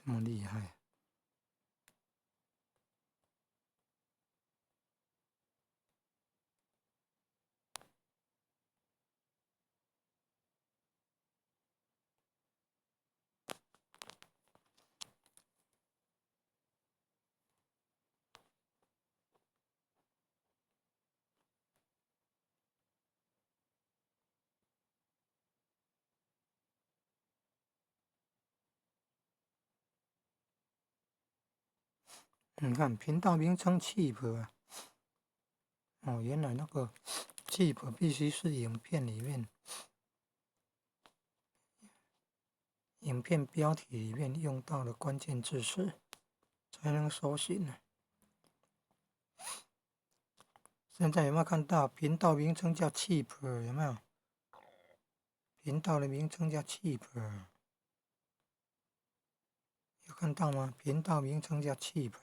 這麼厲害。你看頻道名稱 cheap 啊，哦，原來那個 cheap 必須是影片裡面，影片標題裡面用到的關鍵字詞，才能搜尋呢。現在有沒有看到頻道名稱叫 cheap？有沒有？頻道的名稱叫 cheap，有看到嗎？頻道名稱叫 cheap。